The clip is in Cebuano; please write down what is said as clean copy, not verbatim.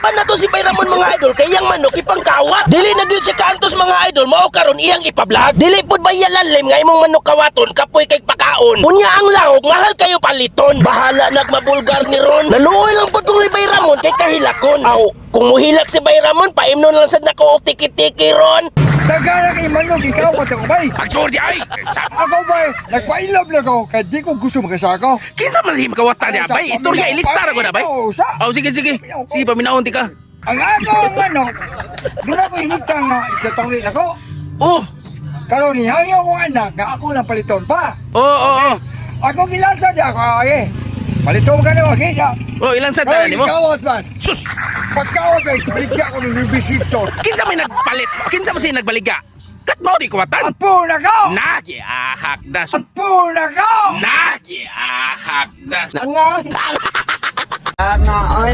Hanapan na to si Bay Ramon, mga idol, kay iyang manok ipangkawat. Dili na gyud siya kaantos, mga idol, mao karon iyang ipa-vlog. Dili pud ba iya lalim nga imong manok kawaton, kapoy kay pakaon? Unya ang lahog mahal kayo paliton. Bahala nagmabulgar ni ron. Naluoy lang pud kung ni Bay Ramon kay kahilakon. Aw, kung muhilak si Bay Ramon, paimnon lang sad nako og tiki-tiki ron. Daghan kay manok ikaw pa ko bay. Pagsuor di ay. Ako bay, nagpailab na ko kay di ko gusto makasako. Kinsa man si makawatan niya bay? Istorya ilista ra ko na bay. Oo, sa. Oh, sige sige. Sige, paminawon ti ka. Ang ako ang manok, doon ako hinigtang nga ikatawin ako. Oh. Karon nihangyo akong anak nga ako lang paliton pa. Oh. Ako gilansa di ako ay. Paliton ka na okay siya. Oh, ilan sa tanan Karon nimo? ikawat man. Sus. Pagkawat ay baligya ko ng rebisitor. Kinsa may nagpalit? Kinsa man siya nagbaligya? Kat mo di kawatan. Apo na ko! Nagi ahak das. Apo na ko! Nagi ahak das. Nga, oy.